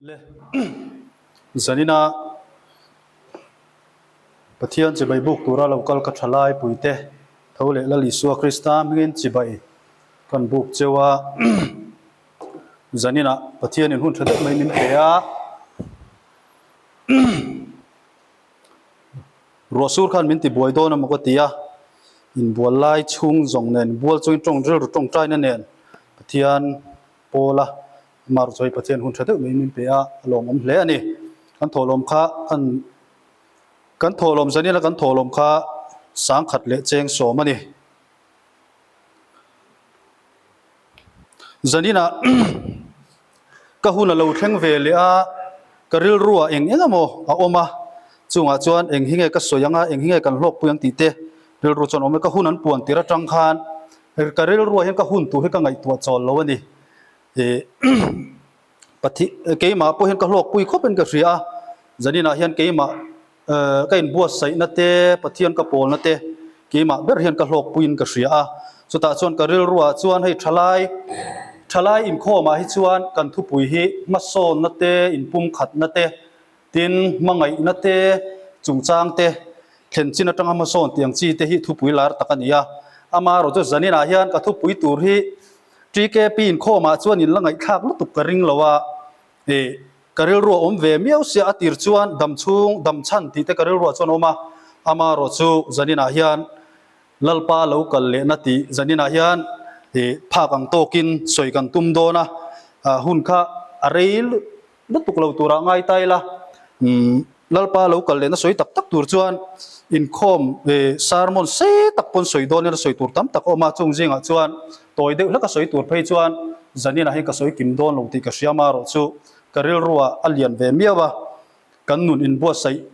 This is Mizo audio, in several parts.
Le zanina Pathian chibai buk tura lo kal ka tha lai puite tho leh Lal Isua Krista hmingin chibai kan buk cheu a, zanina Pathianin hun tha deuh mai min pe a, ruah sur khan min ti buai dawn emaw ka ti a, inbual lai chhung zawng nen bual chungin tawng rilru tawngtaina nen Pathian Pawla Amah rawh chawi Pathian hun tha deuh mai min pe a, a lawmawm hle a ni. Kan thawhlawm kha kan kan thawhlawm zanila kan thawhlawm kha sangkhat leh cheng sawm a ni. Zaninah ka hun a lo thleng ve leh a, ka rilruah eng eng emaw a awm a, chungah chuan eng hi nge ka sawi ang a, eng hi nge kan hlawkpui ang tih te rilru chuan awm e. Ka hun an puan tir atang khan Ka rilruah hian ka hun tur hi ka ngaihtuah chawl lo a ni. Ih Pathi keimah pawh hian ka hlawkpui khawp in ka hria a, zaninah hian keimah ka inbuatsaihna te, Pathian ka pawlna te keimah ber hian ka hlawkpuiin ka hria a. Chutah chuan ka rilruah chuan hei thalai thalai inkhawmah hi chuan kan thupui hi hmasawnna te, inpumkhatna te, Tin, hmangaihna te, chungchang te, thlen chin atanga hmasawn tih ang chi te hi thupui lar tak a ni a. Amaherawh chu zaninah hian ka thupui tur hi TKP inkhawmah chuan in la ngaihthlak lutuk ka ring lo a, ih, ka rilru a awm ve miau sia a tir chuan dam chhung, dam chhan tih te ka rilruah chuan a awm a. Amaherawh chu zaninah hian Lalpa lo kal lehna tih zaninah hian ih phak ang tawkin sawi kan tum dawn a, hun kha a rei Lutuk lo turah ngai ta ila, umm Lalpa lo kal lehna sawi tak tak tur chuan inkhawm eh sermon sei tak pawn sawi dawn ila sawi tur tam tak a awm a, chung zingah chuan tawi deuh hlek a sawi tur phei chuan zaninah hian ka sawi kim dawn lo tih ka hria marawh chu ka rilruah a lian ve miau a, kan nun inbuatsaih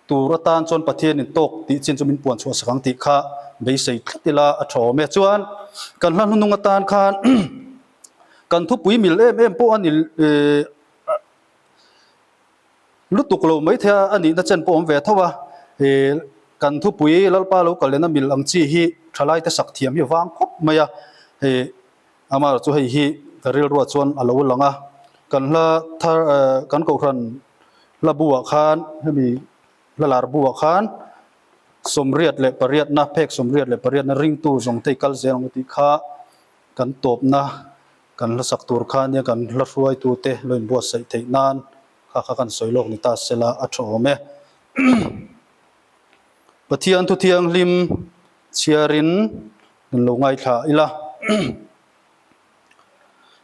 Tur atan chuan Pathianin tawk tih chin chu min puan chhuah sak ang tih kha beisei tlat ila a tha awm e. Chuan kan hla hnunung atan khan kan thupui mil em em pawh a ni lutuk lo mai thei a, a nihna chen pawh a awm ve tho a. Kan thupui Lalpa lo kal lehna mil ang chi hi thalaite sak thiam hi a vang khawp mai a. Amaherawhchu chu hei hi ka rilruah chuan a lo lang a, kan hla thar kan kohhran hla buah khan hemi hla lar buah khan sawmriat leh pariatna phek sawmriat leh pariatna ringtu zawng te i kal zel ang u tih kha kan tawpna kan hla sak tur kha nia kan hla hruaitute lo inbuatsaih theih nan kha kha kan sawi lawk ni ta sela a tha awm e. Pathian thu thianghlim chhiarin Kan lo ngaithla ila.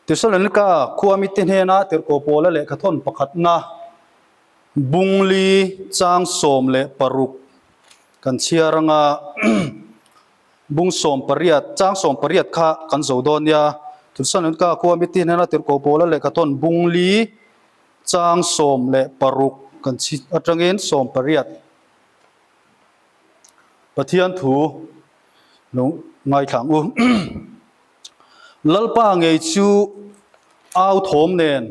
Tesalonika khua mite hnena tirhkoh Paula lehkhathawn pakhatna Bungli chang 16 kan chhiar anga bung 18 chang 18 kha kan zo dawn nia. Tesalonika khua mite hnena tirhkoh Paula lehkhathawn Bungli chang 16 kan chhi atangin 18 Pathian thu lo ngaithla ang u. Lalpa ngei chu au thawm nen,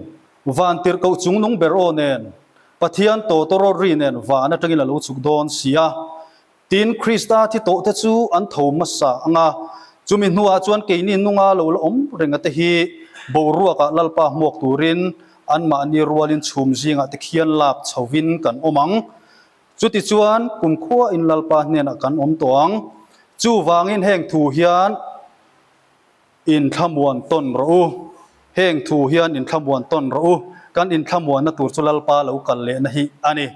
van tirhkoh chung nung ber aw nen, Pathian tawtawrawt ri nen van atangin a lo chhuk dawn si a. Tin, Krista thi tawhte chu an tho hmasa ang a, chumi hnuah chuan keini nunga lo la awm renga te hi boruakah Lalpa hmuak turin anmahni rualin chhum zingah te khian lak chhovin kan awm ang. Chutichuan, kumkhua in Lalpa hnenah kan awm tawh ang. Chuvangin heng thu hian inthlamuan tawn rawh u. Heng thu hian inthlamuan tawn rawh u. Kan inthlamuanna tur chu Lalpa lo kal lehna hi a ni.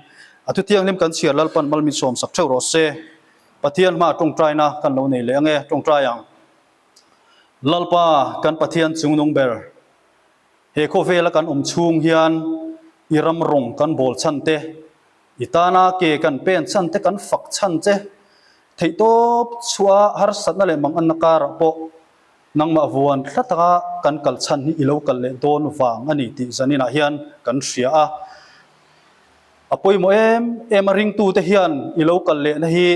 A thuthianghlim kan chhiar Lalpan mal min sawmsak theuh rawh se. Pathian hmaa tawngtaina kan lo nei leh ang e, tawngtai ang. Lalpa, kan Pathian chungnung ber. He khawvela kan awm chhung hian i ram rawng kan bawl chhan te, i tana ke kan pen chhan te kan fak chhan che theihtawp chhuah harsatna leh manganna karah pawh nangmah vuan thla taka kan kal chhan hi i lo kal leh dawn vang a ni tih zaninah hian kan hria a. A pawimawh em em a ringtute hian i lo kal lehna hi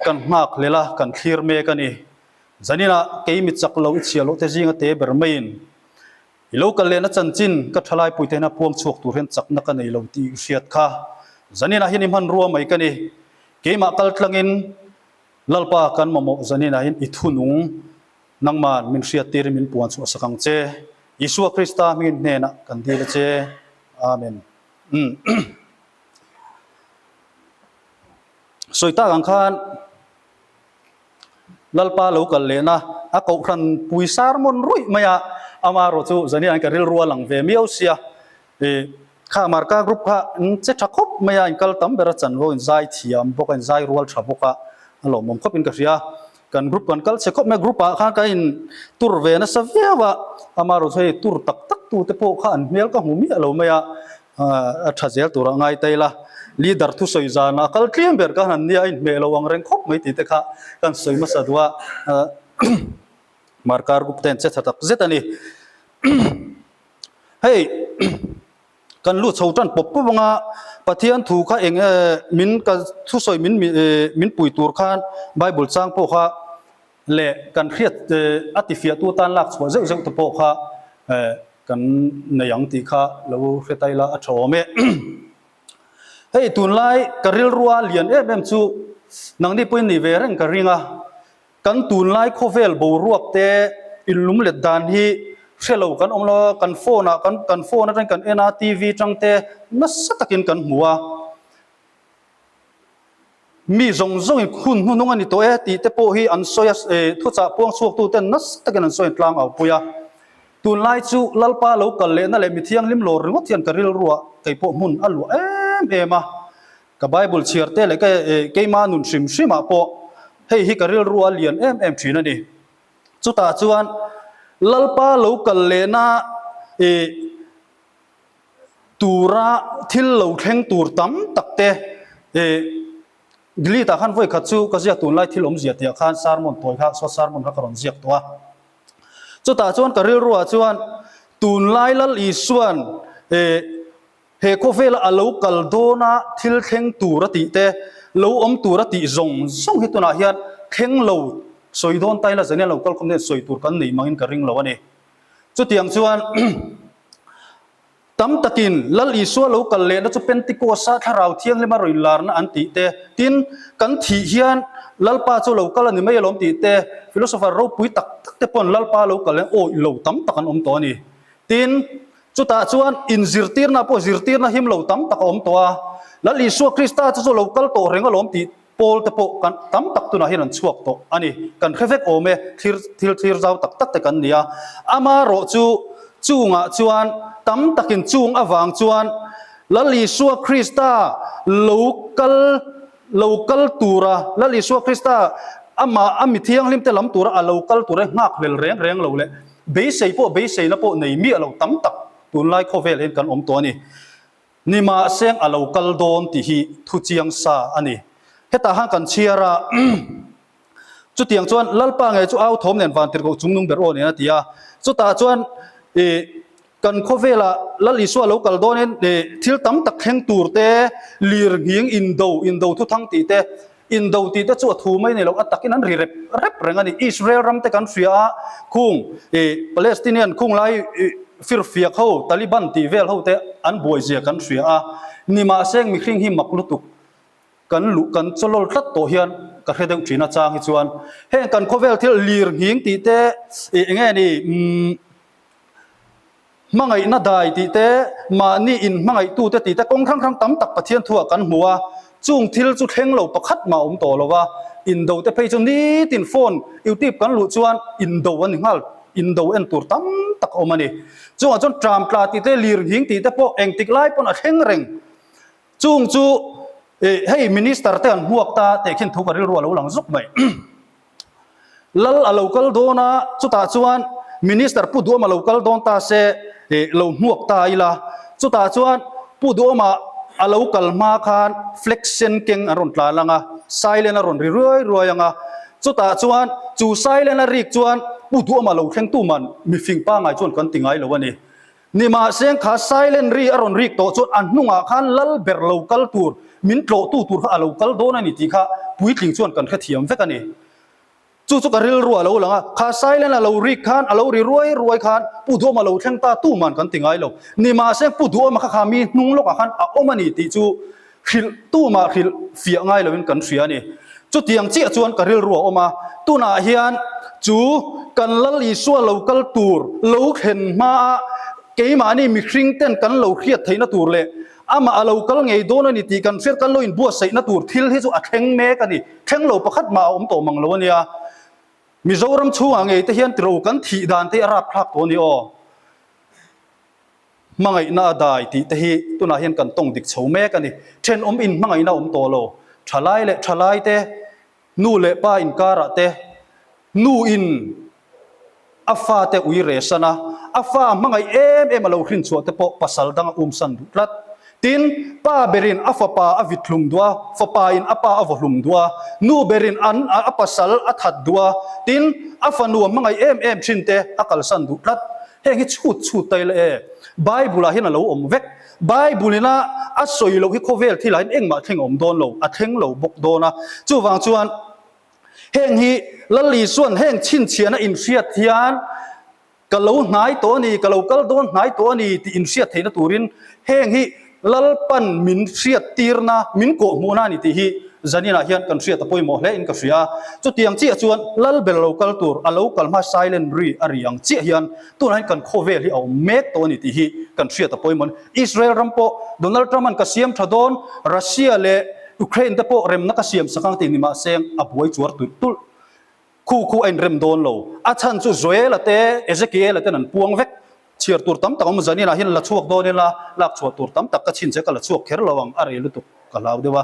kan nghak hlel a, kan thlir mek a ni. Zaninah kei mi chak lo i chhiah loh te zinga te ber maiin I lo kal lehna chanchin ka thalai puite hian a puang chhuak tur hian chakna ka nei lo tih i hriat kha. Zaninah hian i hmanrua mai ka ni. Keimah kal tlangin Lalpa kan mamawh zaninah hian i thunung nangman min hriat tirin min puan chhuah sak ang che. Isua Krista hmingin hnenah kan dil a che. Amen. Umm. Sawi tak ang khan Lalpa lo kal lehna a kohhran pui sermon ruih mai a, amaherawh chu zaniah ka rilru a lang ve miau sia. Ih kha Marka group kha an che tha khawp mai a, in kal tam ber a chanvo in zai thiam bawk a, in zai rual tha bawk a, a lawmawm khawpin ka hria. Kan group kan kal chhe khawp mai a, group ah khan ka in tur ve nasa viau a, amaherawh chu hei tur tak tak tu te pawh kha an hmel ka hmu miah lo mai a, a tha zel tur a ngai ta ila, leader thusawi zan a kal tlem ber khan an nia a inhmeh lo ang reng khawp mai tih te kha kan sawi hmasa duh a, Markar group te an che tha tak zet a ni. Hei kan lut chho tan pawp pawp anga Pathian thu kha eng min ka thusawi min min pui tur khan Bible chang pawh kha leh kan hriat a tifiahtu tan lak chhuah zeuh zeuh te pawh kha kan nei ang tih kha lo hre ta ila a tha awm e. Hei tunlai ka rilrua lian em em chu nangni pawhin nei ve reng ka ring a, Kan tunlai khawvel boruak te inlum let dan hi hre lo kan awm lo a, kan phone ah kan kan phone atangin kan en a, TV tang te nasa takin kan hmu a. Mi zawng zawngin hun hnunung a ni tawh e tih te pawh hi an sawi a, thuchah puang chhuak tu ten nasa takin an sawi tlang au pui a. Tunlai chu Lalpa lo kal lehna leh mithianghlim lawr ringawt hian ka rilruah kei pawh hmun a luah em em a. Ka Bible chhiar te leh ka keima nun hrim hrim ah pawh hei hi ka rilru a lian em em thin a ni. Chutah chuan Lalpa lo kal lehna ih tura thil lo thleng tur tam tak te ih Gilead ah khan vawi khat chu ka ziak tunlai thil awmzia tih ah khan sermon tawi kha short sermon kha ka rawn ziak tawh a. Chutah chuan ka rilru ah chuan tunlai Lal Isuan ih He khawvela a lo kal dawna thil thleng tur a tih te, lo awm tur a tih zawng zawng hi tunah hian thleng lo sawi dawn ta ila zanian lo kal khawm hian sawi tur kan nei mangin ka ring lo a ni. Chutiang chuan tam takin Lal Isua lo kal lehna chu Pentecost-a Thlarau Thianghlima rawn inlarna an tih te, tin kan thih hian Lalpa chu lo kal a ni mai alawm tih te, philosopher ropui tak tak te pawn Lalpa lo kal hian awih lo tam tak an awm tawh a ni. Tin, Chutah chuan inzirtirna pawh zirtirna him lo tam tak a awm tawh a, Lal Isua Krista chu chu lo kal tawh reng alawm tih Paul te pawh kan tam tak tunah hian an chhuak tawh a ni. Kan hre vek awm e, thlir thil thlir zau tak tak te kan ni a. Amarawh chu chungah chuan tam takin chung avang chuan Lal Isua Krista lo kal lo kal tura Lal Isua Krista amah a mi thianghlim te lam tura a lo kal tura nghak hlel reng reng lo leh Beisei pawh beiseina pawh nei miah lo tam tak tunlai khawvel hian kan awm tawh a ni. Nimahseng a lo kal dawn tih hi thu chiang sa a ni. Hetah khan kan chhiar a, chutiang chuan Lalpa ngei chu au thawm nen van tirhkoh chungnung ber aw nen a ti a. Chutah chuan ih kan khawvelah Lal Isua lo kal dawnin ih thil tam tak thleng tur te, lirnghing indo, indo thuthang tih te, Indo tih te chu a thu mai a ni lo, a takin an ri rep rep reng a ni. Israel ram te kan hria a, khung ih Palestinian khung lai ih firfiak ho, Taliban tih vel ho te an buai zia kan hria a. Nimahse mihring hi mak lutuk kan luh kan chawlawl tlat tawh hian ka hre deuh thin a chang hi chuan heng kan khawvel thil lir nghing tih te ih eng nge ni umm Hmangaihna dai tih te, mahni inhmangaihtute tih te kawng hrang hrang tam tak Pathian thuah kan hmu a, chung thil chu thleng lo pakhat mah a awm tawh lo a, indo te phei chu nitin phone, youtube kan luh chuan indo a ni nghal, indo en tur tam tak a awm a ni. Chungah chuan tram tla tih te, lirnghing tih te pawh engtik lai pawn a thleng reng. Chung chu hei minister te an hmuak ta teh khin thu ka rilru a lo lang zuk mai. Lal a lo kal dawn a, chutah chuan Minister Pu Duhawma lo kal dawn ta se lo hmuak ta ila. Chutah chuan Pu Duhawma a lo kal hma khan flag sen keng an rawn tlan ang a, silent a rawn ri ruai ruai ang a. Chutah chuan chu silent a rik chuan Pu Duhawma lo thleng tu man mifing pangai chuan kan ti ngai lo a ni. Nimahseng kha silent ri a rawn rik tawh chuan a hnungah khan lal ber lo kal tur, min tlawhtu tur kha a lo kal dawn a ni tih kha puitling chuan kan hrethiam vek a ni. Chu chu ka rilru a lo lang a, kha silent a lo rik khan, a lo ri ruai ruai khan Pu Duhawma lo thleng ta tuman kan ti ngai lo. Nimahseng Pu Duhawma kha kha mi hnung lawkah khan a awm a ni tih chu hrilh tumah hrilh fiah ngai loin kan hria a ni. Chutiang chiah chuan ka rilru a awm a, tunah hian chu kan Lal Isua lo kal tur lo thlen hmaa keimahni mihring ten kan lo hriat theihna tur leh amah a lo kal ngei dawn a ni tih kan hriat kan lo inbuatsaihna tur thil hi chu a thleng mek a ni. Thleng lo pakhat mah a awm tawh mang lo a nia. Mizoram chhungah ngei te hian tiro kan thih dan te hi a rapthlak tawh a ni aw. Hmangaihna a dai tih te hi tunah hian kan tawng dik chho mek a ni. Thenawm in hmangaihna a awm tawh lo. Thalai leh thalai te, nu leh pa inkarah te, nu in a fa te ui re san a, a fa hmangaih em em a lo hrin chhuah te pawh pasal dang a umsan duh tlat. Tin, pa berin a fapa a vit hlum duh a, fapa in a pa a vaw hlum duh a, nu berin an a pasal a that duh a, tin, a fanu a hmangaih em em thin te a kalsan duh tlat. Heng hi chhut chhut ta ila e. Bible ah hian a lo awm vek. Bible ina a sawi loh hi khawvel thil ah hian engmah thleng a awm dawn lo, a thleng lo bawk dawn a. Chuvang chuan heng hi Lal Isua'n heng chhinchhiahna inhriat hian ka lo hnai tawh a ni, ka lo kal dawn hnai tawh a ni tih inhriat theihna turin heng hi Lalpan min hriat tirna, min kawhhmuhna a ni tih hi zaninah hian kan hriat a pawimawh hle in ka hria a. Chutiang chiah chuan Lalber lo kal tur, a lo kal hma silent ri a ri ang chiah hian tunah hian kan khawvel hi a awm mek tawh a ni tih hi kan hriat a pawimawh a ni. Israel ram pawh Donald Trump-a'n ka siam tha dawn, Russia leh Ukraine te pawh remna ka siam sak ang tih ni mahse a buai chuar tulh tulh. Khu khu a inrem dawn lo. A chhan chu Joel-a te, Ezekiel-a ten an puang vek. Chhiar tur tam tak awm zaninah hian la chhuak dawn ila, lak chhuah tur tam tak ka chhin che ka la chhuak kher lo ang, a rei lutuk ka hlau deuh a.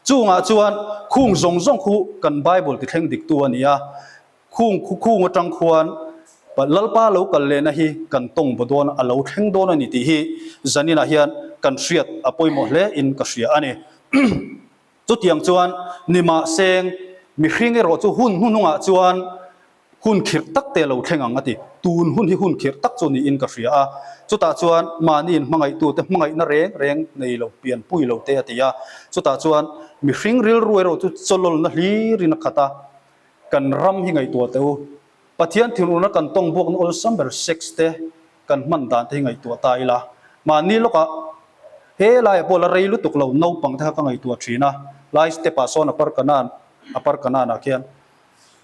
Chungah chuan khung zawng zawng khu kan Bible ti thleng diktu a ni a. Khung khu khung atang khuan Lalpa lo kal lehna hi kan tawng baw dawn a, a lo thleng dawn a ni tih hi zaninah hian kan hriat a pawimawh hle in ka hria a ni. Chutiang chuan nimahseng mihring erawh chu hun hnuhnungah chuan hun khirh tak te lo thleng ang a ti. Tun hun hi hun khirh tak chu niin ka hria a. Chutah chuan mahni inhmangaihtute hmangaihna reng reng nei lo, pianpui lo te a ti a. Chutah chuan mihring rilru erawh chu chawlawlna hlirin a khat a. Kan ram hi ngaihtuah teh u. Pathian thinurna kan tawng buakna awlsam ber sex te kan hman dan te hi ngaihtuah ta ila. Mahni lawkah he laiah pawh la rei lutuk lo naupang te kha ka ngaihtuah thin a, lai step ah sawn a par kanan a par kanan ah khian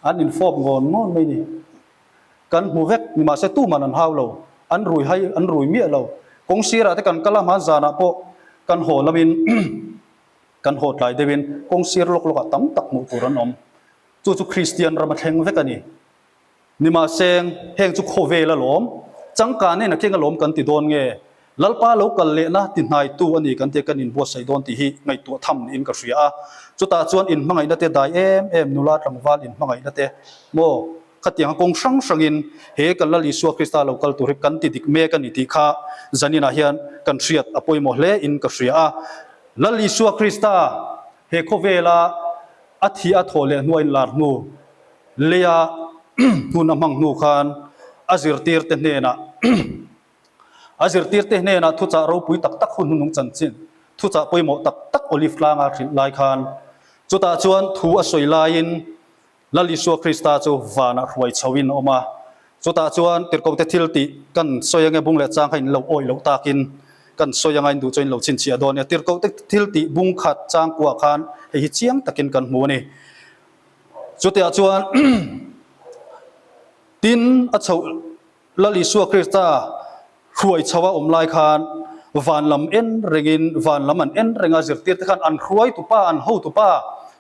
an infawp ngawn ngawn mai ni. Kan hmu vek nimahse tuman an hau lo, an rui hai an rui miah lo. Kawng sirah te kan kal a hman zanah pawh kan haw lamin kan haw tlai deuhin kawng sir lawk lawkah tam tak hmuh tur an awm. Chu chu Kristian ram a thleng vek a ni. Nimahseng, heng chu khawvel alawm, changkan nen a keng alawm kan ti dawn nge? Lalpa lo kal lehna ti hnaitu a ni kan tia kan inbuatsaih dawn tih hi ngaihtuah tham niin ka hria a. Chutah chuan inhmangaihna te dai em em, nula tlangval inhmangaihna te maw khatianga kawng hrang hrangin he kan Lal Isua Krista lo kal tur hi kan ti dik mek a ni tih kha zaninah hian kan hriat a pawimawh hle in ka hria a. Lal Isua Krista he khawvela a thih a thawh leh hnuah inlar hnu Leia hmun a hmang hnu khan a zirtirte hnenah a zirtirte hnenah thuchah ropui tak tak hun hnunung chanchin thuchah pawimawh tak tak Olive tlanga hrilh lai khan chutah chuan thu a sawi laiin Lal Isua Krista chu vanah hruai chhoin a awm a. Chutah chuan tirhkohte thil tih kan sawi ange bung leh chang kha in lo awih loh takin kan sawi anga in duh chuan in lo chhinchhiah dawn nia. Tirhkohte thil tih bung khat chang kuah khan hei hi chiang takin kan hmu a ni. Chutiah chuan tin a chhoh Lal Isua Krista hruai chho a awm lai khan van lam en rengin van lam an en reng a, zirtirte khan an hruaitupa, an hotupa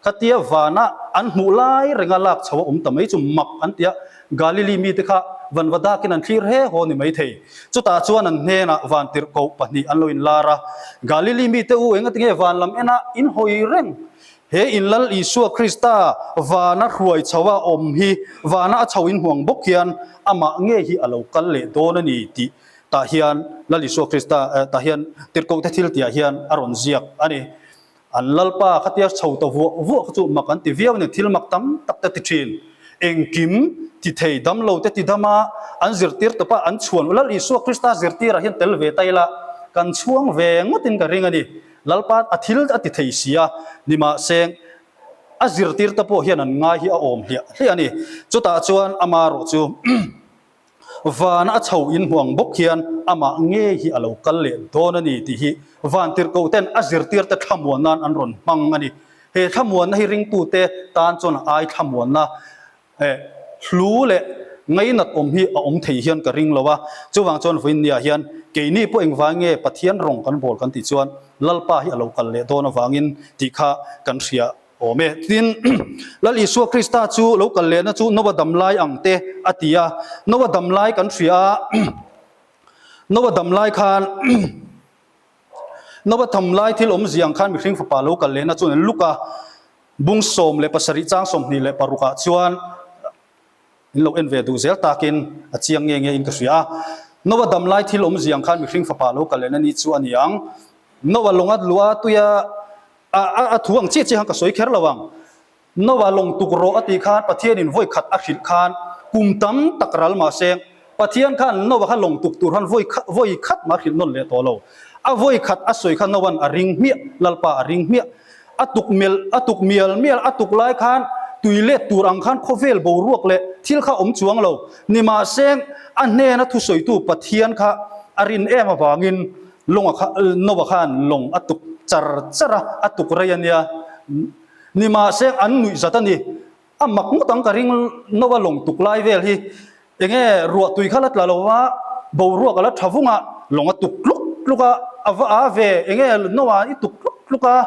khatia vana an hmuh lai renga lak chho a awm ta mai chu mak an ti a, Galili mite kha vanva dakin an thlir he haw ni maithei. Chutah chuan an hnenah vantirhkoh pahnih an lo inlar a, Galili mite u engatinge van lam ena in hawi reng? He in Lal Isua Krista vana hruai chho a awm hi vana a chho in huang bawk hian amah nge hi a lo kal leh dawn a ni tih tah hian Lal Isua Krista tah hian tirhkohte thil tihah hian a rawn ziak a ni. An Lalpa khatia chho ta vuah vuah kha chu mak an ti viau a ni, thil mak tam tak te ti thin. Engkim ti thei dam lo te ti dam a, an zirtir tawp a, an chhuan Lal Isua Krista zirtirah hian tel ve ta ila kan chhuang ve ngawtin ka ring a ni. Lalpa a thil a ti thei si a, nimahse a zirtirte pawh hian an ngai hi a awm hliah hliah a ni. Chutah chuan ama erawh chu vana a chho in hmu ang bawk hian amah ngei hi a lo kal leh dawn a ni tih hi vantirhkoh ten a zirtirte thlamuan nan an rawn hmang a ni. He thlamuanna hi ringtute tan chuan a ai thlamuanna hlu leh ngainat awm hi a awm thei hian ka ring lo a. Chuvang chuan vawiinniah hian keini pawh engvang nge Pathian rawng kan bawl kan tih chuan Lalpa hi a lo kal leh dawn avangin tih kha kan hria awm e. Tin, Lal Isua Krista chu lo kal lehna chu Noa dam lai ang te a ti a. Noa dam lai kan hria a, Noa dam lai khan Noa tham lai thil awmzia ang khan mihring fapa lo kal lehna chuan an luk a, bung 17 chang 26 ah chuan in lo en ve duh zel takin a chiang nge nge in ka hria a. Noa dam lai thil awmzia ang khan mihring fapa lo kal lehna ni chu a ni ang. Noa lawnga luh a tuia a thu ang chiah chiah khan ka sawi kher lo ang. Noah lawng tuk rawh a tih khan Pathianin vawi khat a hrilh khan kum tam tak ral mah se Pathian khan Noah kha lawng tuk tur khan vawi vawi khat mah a hrilh nawn leh tawh lo. A vawi khat a sawi khan Noah'n a ring hmiah, Lalpa a ring hmiah. A tuk mel a tuk mial mial a tuk lai khan tui let tur ang khan khawvel boruak leh thil kha awm chuang lo. Nimahse a hnena thusawitu Pathian kha a rin em avangin Lawnga kha Noah khan lawng a tuk char char a, a tuk rei a nia. Nimahse an nuih zat a ni. A mak ngawt ang ka ring no a lawng tuk lai vel hi. Enge ruah tui kha la tla lo a, boruak a la tha vung a, lawng a tuk tluk tluk a, a va a ve, enge no a i tuk tluk tluk a,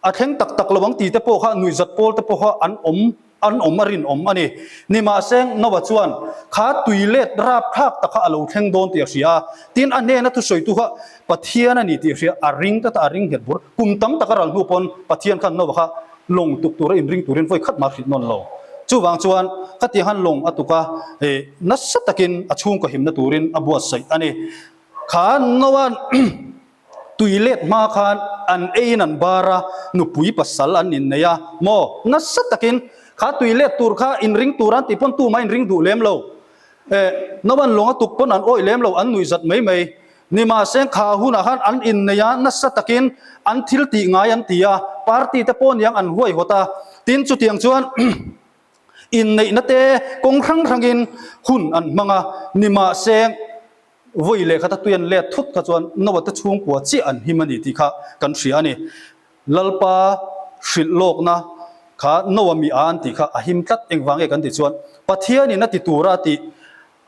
a thleng tak tak lo ang ti te pawh kha nuih zat pawl te pawh kha an awm an awm a rinawm a ni. Nimahse Noah chuan kha tui let rapthlak tak kha a lo thleng dawn tih a hria a, tin a hnena thusawitu kha Pathian a ni tih a hria, a ring tlat a, a ring nghet bur. Kum tam tak a ral hnu pawn Pathian khan Noah kha lawng tuk tura inring turin vawi khat mah hrilh nawn lo. Chuvang chuan khatiang han lawng a tuk a, nasa takin a chhungkaw himna turin a buatsaih a ni. Kha Noah Tui let hma khan an eiin an bar a, nupui pasal an innei a, maw? Nasa takin kha tui let tur kha inring tur an tih pawn tumah inring duh lem lo. Eh, Noan lawng a tuk pawn an awih lem lo, an nuih zat mai mai. Nimahse kha hunah khan an innei a, nasa takin an thil tih ngai an ti a, party te pawh niang an huaihawt a. Tin, chutiang chuan inneihna te kawng hrang hrangin hun an hmang a, nimahse, Vawi leh khat a tui an let thut kha chuan Noah te chhungkua chiah an him a ni tih kha kan hria a ni. Lalpa hrilh lawkna kha Noah mi a an tih kha a him tlat engvang nge kan tih chuan Pathianin a ti tura a tih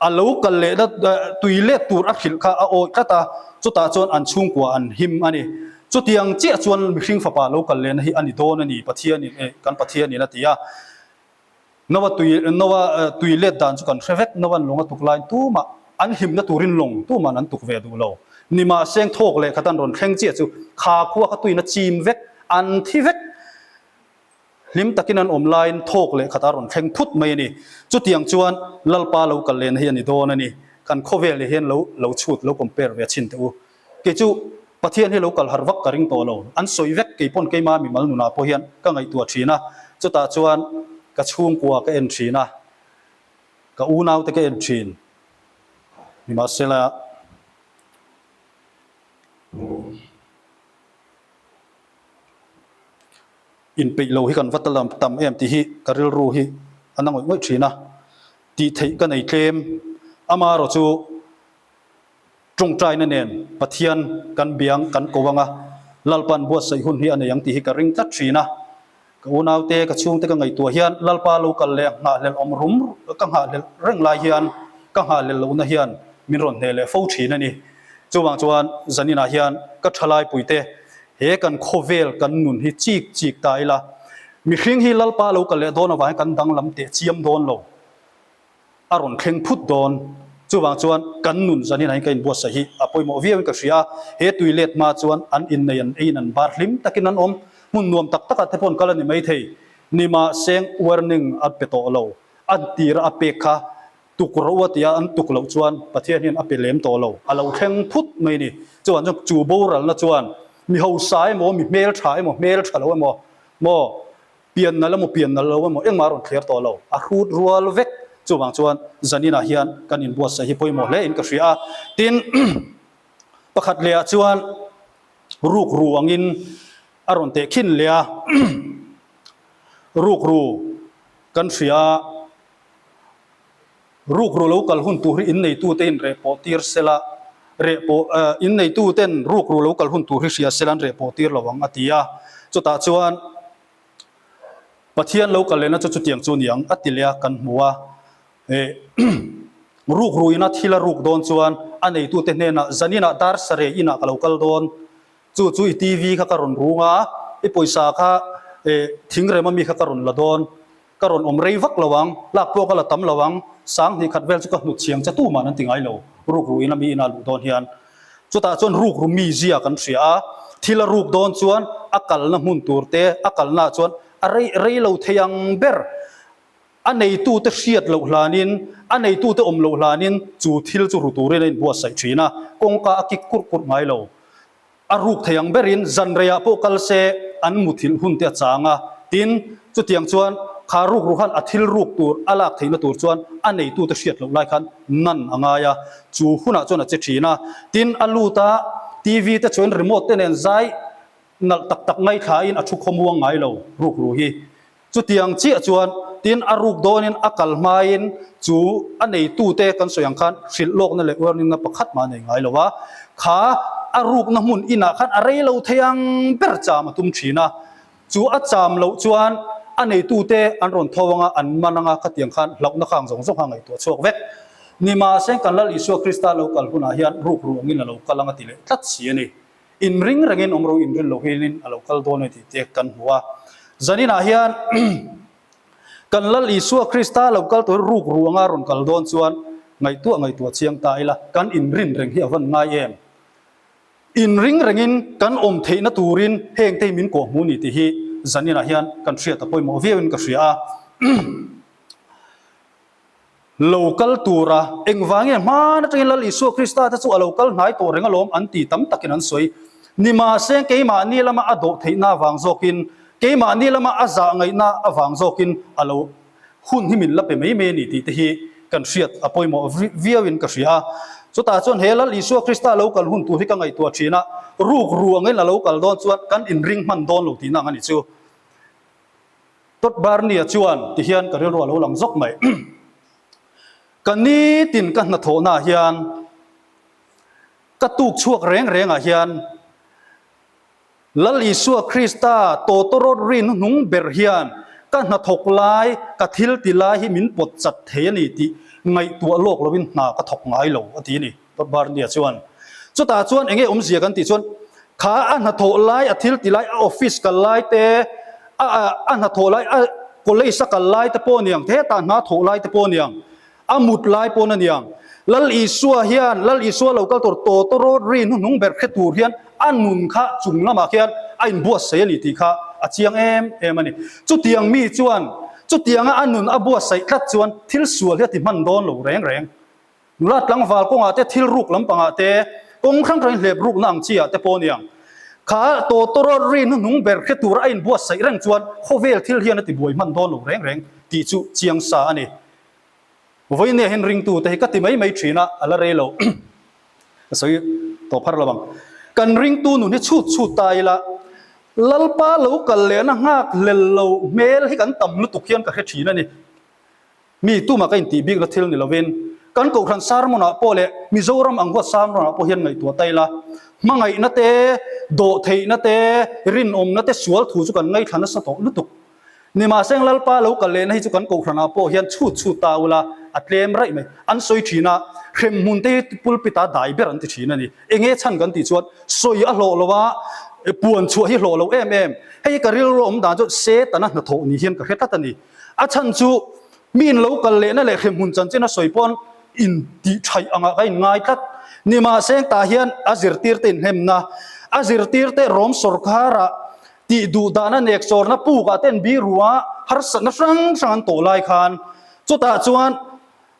a lo kal lehna tui let tur a hrilh kha a awih tlat a, chutah chuan an chhungkua an him a ni. Chutiang chiah chuan mihring fapa lo kal lehna hi a ni dawn a ni Pathianin kan Pathianin a ti a. Noa tui Noa tui let dan chu kan hre vek. Noa'n lawng a tuk laiin tumah an himna turin lawng tuma'n an tuk ve duh lo. Nimahseng thawk leh khat an rawn thleng chiah chu kha khua kha tuin a chim vek, an thi vek. Hlim takin an awm laiin thawk leh khat a rawn thleng phut mai a ni. Chutiang chuan Lalpa lo kal lehna hi a ni dawn a ni. Kan khawvel leh hian lo lo chhut lo compare ve chhin teh u. Kei chu Pathian hi lo kal har vak ka ring tawh lo. An sawi vek kei pawn keima mimal nunah pawh hian ka ngaihtuah thin a, chutah chuan ka chhungkua ka en thin a, ka unaute ka en thin. Nimahsela, inpeih lo hi kan va ta tam em tih hi ka rilru hi a na ngawih ngawih thin a, tih theih ka nei tlem. Amaherawhchu chu Tawngtaina nen Pathian kan biang kan ko ang a, Lalpa'n buatsaih hun hi a nei ang tih hi ka ring tlat thin a. Ka unaute, ka chhungte ka ngaihtuah hian Lalpa lo kal leh nghahhlelh awm rum ka nghahhlelh reng lai hian ka nghahhlelh lohna hian min rawn hneh leh fo thin a ni. Chuvang chuan zaninah hian ka thalaipuite he kan khawvel kan nun hi chik chik ta ila, mihring hi Lalpa lo kal leh dawn avangin kan danglam teh chiam dawn lo. a rawn thleng phut dawn. Chuvang chuan kan nun zanin ah ka inbuatsaih hi a pawimawh viau in ka hria a, he tui let hma chuan an innei an eiin an bar hlim takin an awm. Hmun nuam tak takah te pawh an kal a ni maithei. Nimahseng warning a pe tawh lo. An tira a pek kha tuk ro a tia an tuk loh chuan Pathian hian a pe lem tawh lo. A lo thleng phut mai a ni. Chuvang chuan chu boralna chuan mi hausa emaw, mi hmeltha emaw, hmeltha lo emaw maw Pian nal emaw pian nal lo emaw engmah a rawn thler tawh lo, a hrut rual vek. Chuvang chuan zaninah hian kan inbuatsaih hi pawimawh hle in ka hria a. Tin, pakhat lehah chuan rukru angin a rawn teh khin leh a, rukru kan hria a, rukru lo kal hun tur hi inneitute in reh pawh tir sela, reh pawh inneituten rukru lo kal hun tur hi hria sela an reh pawh tir lo ang a ti a. Chutah chuan. Pathian lo kal lehna chu chutiang chu niang a ti leh a kan hmu a. Ruk ruina thil a ruk dawn chuan a neitute hnenah zaninah dar sareh inah ka lo kal dawn. Chu chu i TV kha ka rawn rung a, i pawisa kha thingrem ami kha ka rawn la dawn. Ka rawn awm rei vak lo ang, lak pawh ka la tam lo ang, 2000 vel chu ka hnut chhiang che tuman an ti ngai lo, ruk ruin ami ina luh dawn hian. Chutah chuan ruk ru mi zia kan hria a, thil a ruk dawn chuan a kalna hmun tur te, a kalna ah chuan a rei rei lo thei ang ber. A neitute hriat loh hlanin, a neitute awm loh hlanin chu thil chu ru turin a inbuatsaih thin a, kawngka a kik kurh kurh ngai lo. A ruk thei ang berin zan reiah pawh kal se an muthilh hun te a chang a, tin, chutiang chuan kha ruk ru khan a thil ruk tur a lak theihna tur chuan a neitute hriat loh lai khan nan a ngai a, chu hunah chuan a che thin a. Tin, a lut a, TV te chuan remote te nen zai nalh tak tak ngaithlain a thu khawmuang ngai lo ruk ru hi. Chutiang chiah chuan tin a ruk dawnin a kal hmain chu a neitute kan sawi ang khan hrilh lawkna leh warning-na pakhat mah a nei ngai lo a, kha a rukna hmun inah khan a rei lo thei ang ber cham a tum thin a, chu a cham loh chuan a neitute an rawn tho anga an man anga khatiang khan hlauhna khang zawng zawng kha ngaihtuah chhuak vek. Nimahse kan Lal Isua Krista lo kal hunah hian ruk ruh angin a lo kal anga ti leh tlat si a ni. Inring rengin awm ro inrin lo hianin a lo kal dawn a ni tih te kan hmu a. Zaninah hian kan Lal Isua Krista lo kal tur ruk ruanga rawn kal dawn chuan ngaihtuah ngaihtuah chiang ta ila kan inrin reng hi a van ngai em? Inring rengin kan awm theihna turin heng te hi min kawhhmu ni tih hi zaninah hian kan hriat a pawimawh viauin ka hria a. Lo kal tura engvange hman atangin Lal Isua Krista te chu a lo kal hnai tawh reng alawm an ti tam takin an sawi. Nimahse keimahni lama a dawh theihna avang zawkin, keimahni lama a zah ngaihna avang zawkin a lo hun hi min la pe mai mai a ni tih te hi kan hriat a pawimawh viauin ka hria a. Chutah chuan he Lal Isua Krista lo kal hun tur hi ka ngaihtuah thin a, ruk ruangin a lo kal dawn chuan kan inring hman dawn lo tihna ang a ni chu. Todd Barney-a chuan ti hian ka rilru a lo lang zawk mai. Ka nitin ka hnathawhnaah hian, ka tuk chhuak reng rengah hian Lal Isua Krista tawtawrawt ri hnuhnung ber hian ka hnathawk lai, ka thil ti lai hi min pawt chat thei a ni tih ngaihtuah lawk lovin hna ka thawk ngai lo a ti a ni. Todd Barney-a chuan. Chutah chuan enge awmzia kan tih chuan kha a hnathawh lai, a thil ti lai, a office kal lai te, a a hnathawh lai, a college a kal lai te pawh a niang, hetah hna thawh lai te pawh a niang, a mut lai pawn a niang. Lal Isua hian, Lal Isua lo kal tur tawtawrawt ri hnuhnung ber hre tur hian a nun kha chung lamah khian a inbuatsaih a ni tih kha a chiang em em a ni. Chutiang mi chuan, chutianga a nun a buatsaih tlat chuan thil sual hi a ti hman dawn lo reng reng. Nula tlangval kawngah te thil ruk lampangah te, kawng hrang hrangin hlep rukna ang chi ah te pawh a niang. Kha tawtawrawt ri hnuhnung ber hre tura a inbuatsaih reng chuan khawvel thil hian a ti buai hman dawn lo reng reng tih chu chiang sa a ni. Vawinia hian ringtu te hi ka ti mai mai thin a, a la rei lo. Ka sawi tawp har lo ang. Kan ringtu nun hi chhut chhut ta ila, Lalpa lo kal lehna nghak hlel lo hmel hi kan tam lutuk hian ka hre thin a ni. Mi tumah ka intih bikna thil ni lovin, kan Kohhran sermon-ah pawh leh Mizoram ang huat sermon-ah pawh hian ngaihtuah ta ila, hmangaihna te, dawhtheihna te, rinawmna te sual thu chu kan ngaithla nasa tawh lutuk. Nimahseng Lalpa lo kal lehna hi chu kan Kohhranah pawh hian chhut chhut ta ula, a tlem raih mai. An sawi thin a, hremhmun te hi pulpit-a dai ber an ti thin a ni. Enge chhan kan tih chuan sawi a hlawh lo a, puan chhuah hi hlawh lo em em. Hei hi ka rilru awm dan chu Setana hnathawh ni hian ka hre tlat a ni. A chhan chu mi in lo kal lehna leh hremhmun chanchin a sawi pawn in tih thaih angah ka in ngai tlat. Nimahse tah hian a zirtirte inhnemna, a zirtirte Rom sawrkharah tih duh dahna nek chawrna pukah te an biru a, harsatna hrang hrang an tawh lai khan chutah chuan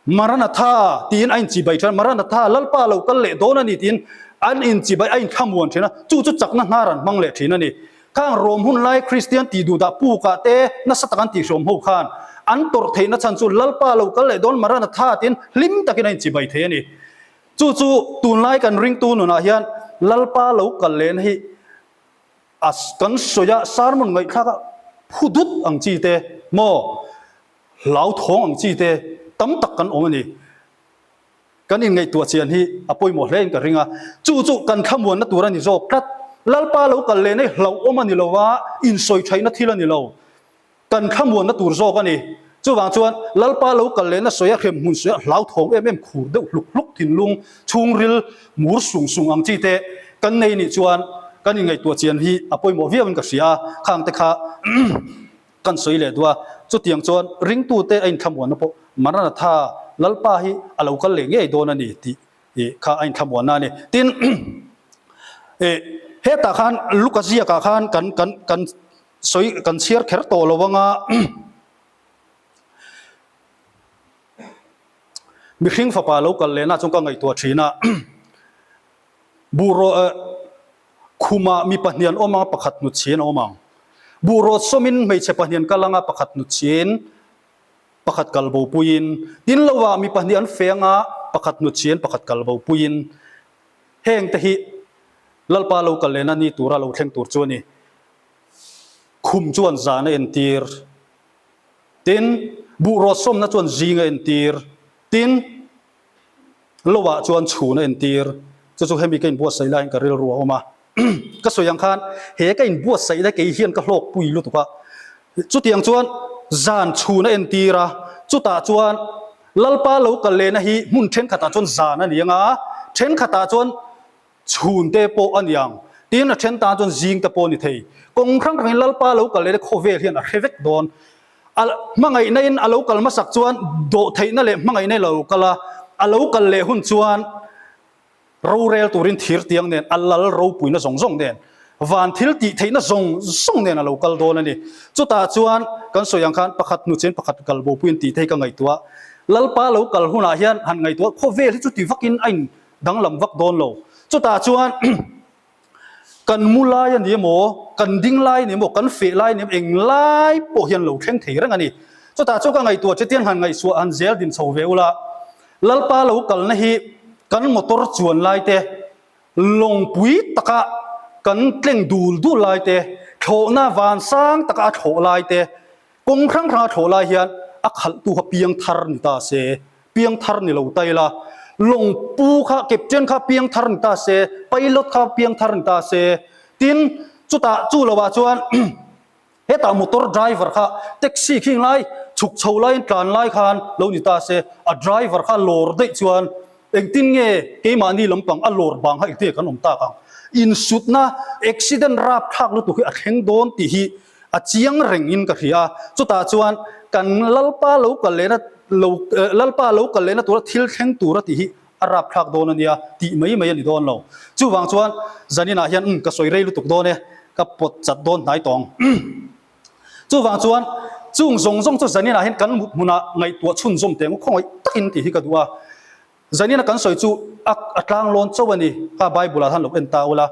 Maranatha tiin a inchibai thin a, Maranatha, Lalpa lo kal leh dawn a ni tiin an inchibai, a inthlamuan thin a, chu chu chakna hnar an hmang leh thin a ni. Khang Rom hun lai Kristian tih duh dah pukah te nasa tak an tihhrawm ho khan an tawrh theihna chhan chu Lalpa lo kal leh dawn Maranatha tiin hlim takin a inchibai thei a ni. Chu chu tunlai kan ringtu nunah hian Lalpa lo kal lehna hi a kan sawi a, sermon ngaihthlak a phu dut ang chi te maw? Hlauthawng ang chi te tam tak kan awm a ni. Kan inngaihtuah chian hi a pawimawh hle in ka ring a. Chu chu kan thlamuanna tur a ni zawk tlat. Lalpa lo kal leh nei hlauhawm a ni lo a, insawi thaihna thil a ni lo. Kan thlamuanna tur zawk a ni. Chuvang chuan Lalpa lo kal lehna sawi a hremhmun sawi a hlauthawng em em khur deuh hluk hluk thinlung chhungril mur sung sung ang chi te kan nei nih chuan kan inngaihtuah chian hi a pawimawh viau in ka hria a, khang te kha kan sawi leh duh a. Chutiang chuan ringtute a inthlamuanna pawh Maranatha Lalpa hi a lo kal leh ngei dawn a ni tih kha a inthlamuanna a ni. Tin, hetah khan Luka ziakah khan kan kan kan Sawi kan chhiar kher tawh lo anga mihring fapa lo kal lehna chuan ka ngaihtuah thin a, buhraw eh khumah mi pahnih an awm anga pakhat hnut chhin a awm ang. Buhraw sawmin hmeichhe pahnih an kal anga pakhat hnut chhin, pakhat kal bo puiin, tin lovah mi pahnih an fe anga pakhat hnut chhin, pakhat kal bo puiin heng te hi Lalpa lo kal lehna ni tura lo thleng tur chu a ni. Khum chuan zan a entir. Tin, buhrawt sawmna chuan zing a entir. Tin, lovah chuan chhun a entir. Chu chu hemi ka inbuatsaih laiin ka rilru a awm a. Ka sawi ang khan he ka inbuatsaih lai kei hian ka hlawkpui lutuk a. Chutiang chuan zan chhun a entir a, chutah chuan Lalpa lo kal lehna hi hmun thenkhatah chuan zan a ni ang a, thenkhatah chuan Chhun te pawh a ni ang. Tin, a then tan chuan zing te pawh a ni thei. Kawng hrang hrangin Lalpa lo kal leh khawvel hian a hre vek dawn. A hmangaihna in a lo kal hmasak chuan dawhtheihna leh hmangaihna in a lo kal a, a lo kal leh hun chuan rorel turin thir tiang nen, a lal ropuina zawng zawng nen, van thil tih theihna zawng zawng nen a lo kal dawn a ni. Chutah chuan kan sawi ang khan pakhat hnu chuan pakhat kal bopuiin tih te hi ka ngaihtuah. Lalpa lo kal hunah hian han ngaihtuah khawvel hi chuti vakin a in danglam vak dawn lo. Chutah chuan kan mu lai a ni emaw, kan ding lai a ni emaw, kan feh lai a ni emaw, eng lai pawh hian lo thleng thei reng a ni. Chutah chuan ka ngaihtuah che tiang han ngaihsuah han zel din chho ve ula, Lalpa lo kalna hi kan motor chuan lai te, lawngpui taka kan tleng dul dul lai te, thlawhna vansang taka a thlawh lai te, Kawng hrang hranga thlawh lai hian a khalhtu kha piang thar ni ta se, piang thar ni lo ta ila, lawngpu kha, captain kha piang thar ni ta se, pilot kha piang thar ni ta se, tin chutah chu lovah chuan hetah motor driver kha taxi khing lai chhuk chho laiin tlan lai khan lo ni ta se, a driver kha lawr daih chuan Engtin nge keimahni lampang a lawr bang kha engtin nge kan awm tak ang? Insutna, accident rapthlak lutuk hi a thleng dawn tih hi a chiang rengin ka hria a. Chutah chuan kan Lalpa lo kal lehna lo Lalpa lo kal lehna tura thil thleng tura tih hi a rapthlak dawn a nia tih mai mai a ni dawn lo. Chuvang chuan zaninah hian umm ka sawi rei lutuk dawn e, ka pawt chat dawn hnai tawng. Chuvang chuan chung zawng zawng chu zaninah hian kan mut hmunah ngaihtuah chhunzawm teh ang khawngaih takin tih hi ka duh a. Zanina kan sawi chu a a tlanglawn chauh a ni. Kha Bible ah khan lo en ta ula,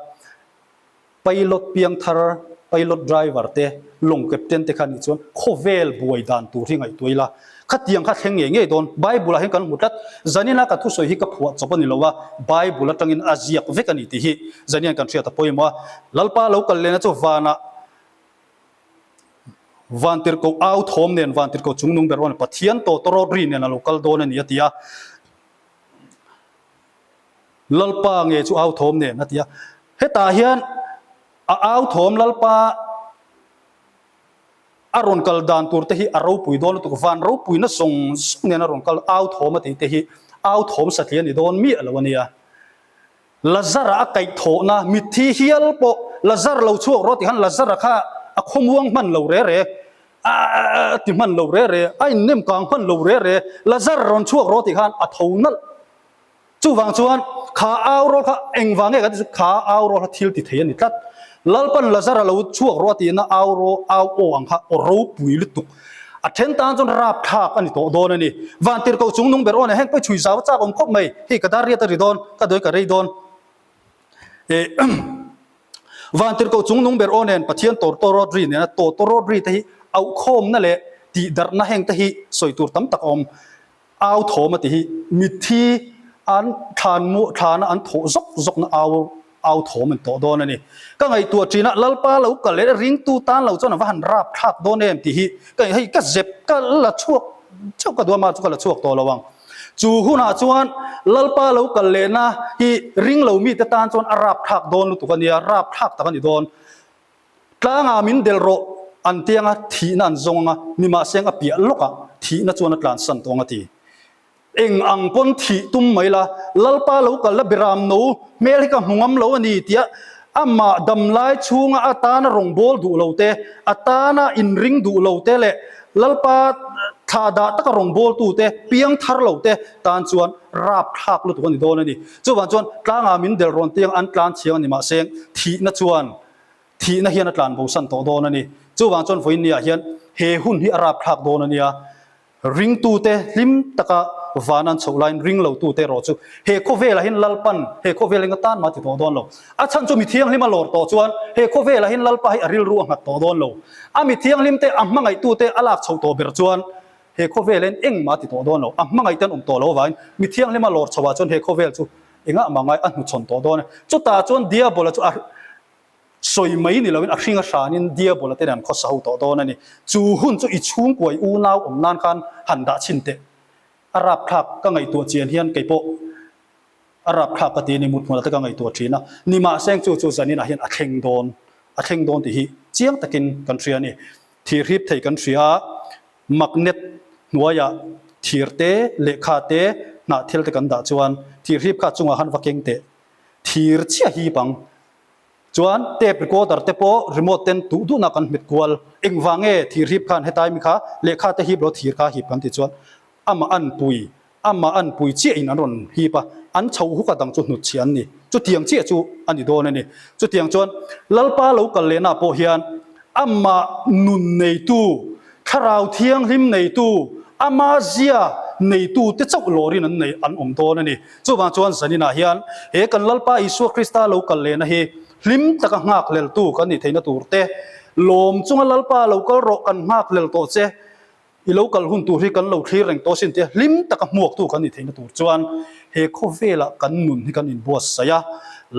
pilot piangthar, pilot driver te, lawng captain te kha nih chuan khawvel buai dan tur hi ngaihtuah ila. Khatiang kha thleng ngei ngei dawn. Bible ah hian kan hmu tlat. Zanina ka thusawi hi ka phuah chawp a ni lo a, Bible atangin a ziak vek a ni tih hi zanian kan hriat a pawimawh a. Lalpa lo kal lehna chu vanah Vantirhkoh au thawm nen Vantirhkoh chungnung ber awn Pathian tawtawrawt ri nen a lo kal dawn a ni a ti a. Lalpa nge chu au thawm nen a ti a. Hetah hian a au thawm Lalpa a rawn kal dan tur te hi a ropui dawn lutuk. Van ropuina zawng zawng nen a rawn kal au thawm a tih te hi au thawm satliah a ni dawn miah lo a nia. Lazara a kaihthawhna mitthi hial pawh Lazar lo chhuak rawh tih khan Lazara kha a khawmuang hman lo re re, a ti hman lo re re, a innem kang hman lo re re, Lazar rawn chhuak rawh tih khan a tho nalh. Chuvang chuan kha au rawl kha engvang nge kan ti chu kha au rawl kha thil ti thei a ni tlat. Lalpan Lazara lo chhuak rawh a tihna au rawl au aw ang kha aw ropui lutuk. A then tan chuan rapthlak a ni tawh dawn a ni. Vantirhkoh chung nung ber aw nen heng pawh i chhui zau a chak awm khawp mai. Hei ka dar riat a ri dawn, ka dawi ka rei dawn. Eh Vantirhkoh chung nung ber aw nen Pathian tawrtawrawt ri nena tawtawrawt ri te hi auhkhawmna leh tihdarhna heng te hi sawi tur tam tak a awm. Au thawm a ti hi mitthi an thlan mu thlana an thawh zawk zawkna au au thawm an tawh dawn a ni. Ka ngaihtuah thin a, Lalpa lo kal leh ringtu tan lo chuan a va han rap thlak dawn em tih hi ka hei ka zep ka la chhuak chauh ka duh a, mah chu ka la chhuak tawh lo ang. Chu hunah chuan Lalpa lo kal lehna hi ring lo mite tan chuan a rap thlak dawn lutuk a nia, rap thlak tak a ni dawn. Tlangah min delh rawh. An tianga thihna an zawng anga, nimahseng a piah lawkah thihna chuan a tlansan tawh ang a ti. Eng ang pawn thih tum mai la, Lalpa lo kal la Biram no hmel hi ka hmu ngam lo a ni tia amah damlai chhunga atana rawngbâwl duh lo te, atana inring duh lo te leh Lalpa thla dah taka rawngbâwltu te, piang thar lo te tan chuan râpthlâk lutuk a ni dawn a ni. Chuvang chuan tlângah min del rawn tiang an tlân chhiang a ni mahse thihna chuan thihna hian a tlân bosan tawh dawn a ni. Chuvang chuan vawiinniah hian he hun hi a râpthlâk dawn a nia. Ringtute hlim taka van an chhoh laiin ring lotute erawh chu he khawvelah hian Lalpan he khawvel eng atan mah ti tawh dawn lo. A chhan chu mi thianghlim a lawr tawh chuan he khawvelah hian Lalpa hi a rilru a nghat tawh dawn lo. A mi thianghlimte a hmangaihtute a lak chhoh tawh ber chuan he khawvel hian engmah a ti tawh dawn lo. A hmangaihte an awm tawh lo avangin mi thianghlim a lawr chhoh ah chuan he khawvel chu engah mah ngai a hnuchhawn tawh dawn a. Chutah chuan Diabola chu a Sawi mai ni loin a hring a hranin Diabola te nen an khawsa ho tawh dawn a ni. Chu hun chu i chhungkuai unau awm nan khan han dah chhin teh. A rapthlak ka ngaihtuah chian hian kei pawh a rapthlak ka ti a ni, mut hmunah te ka ngaihtuah thin a. Nimahseng chu chu zaninah hian a thleng dawn, a thleng dawn tih hi chiang takin kan hria a ni. Thir hrip thei kan hria a, magnet hnuaiah thir te, lehkha te, hnahthel te kan dah chuan thir hrip kha chungah han va keng teh. Thir chiah hip ang. Chuan tape recorder te pawh remote ten duh duhna kan hmet kual. Engvang nge thir hip khan hetai mi kha lehkha te hip lo thir kha hip kan tih chuan amah an pui, amah an pui chiah in an rawn hip a, an chho huk a dang chu hnut chhiah an ni. Chutiang chiah chu a ni dawn a ni. Chutiang chuan Lalpa lo kal lehna pawh hian amah nun neitu, Thlarau Thianghlim neitu, ama zia neitu te chauh lawrin an nei an awm dawn a ni. Chuvang chuan zaninah hian he kan Lalpa Isua Krista lo kal lehna hi hlim taka nghakhleltu kan nih theihna tur te, lawm chunga Lalpa lo kal rawh kan nghakhlel tawh che, i lo kal hun tur hi kan lo thlir reng tawh sin tia hlim taka hmuaktu kan nih theihna tur chuan he khawvelah kan nun hi kan inbuatsaih a,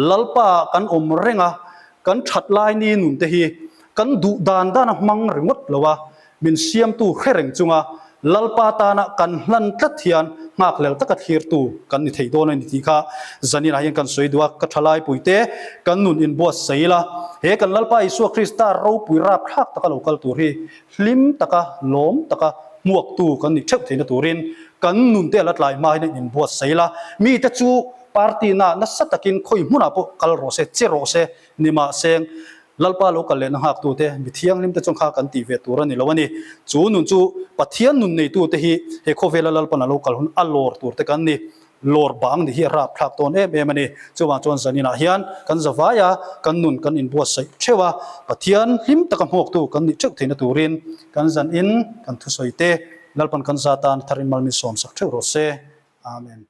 Lalpa kan awm reng a, kan that lai ni nun te hi kan duh dan dan a hmang ringawt lo a, min siamtu hre reng chunga Lalpa tana kan hlan tlat hian nghakhlel taka thlirtu kan ni thei dawn a ni tih kha zaninah hian kan sawi duh a, ka thalai puite kan nun inbuatsaih ila, he kan Lalpa Isua Krista ropui rapthlak taka lo kal tur hi hlim taka, lawm taka hmuaktu kan nih theuh theihna turin kan nunte a la tlai hma hian a inbuatsaih ila, mite chu party na nasa takin khawi hmunah pawh kal rawh se, che rawh se, nimahseng Lalpa lo kal lehna nghaktute, mi thianghlimte chuan kha kan tih ve tur a ni lo a ni. Chu nun chu Pathian nun neitute hi he khawvela Lalpan a lo kal hun a lawr turte kan ni. Lawr bang ni hi a rapthlak tawn em em a ni. Chuvang chuan zaninah hian kan zavai a, kan nun kan inbuatsaih theuh a, Pathian hlim taka hmuaktu kan nih theuh theihna turin kan zanin kan thusawi te Lalpan kan za tan tharin mal min sawmsak theuh rawh se. Amen.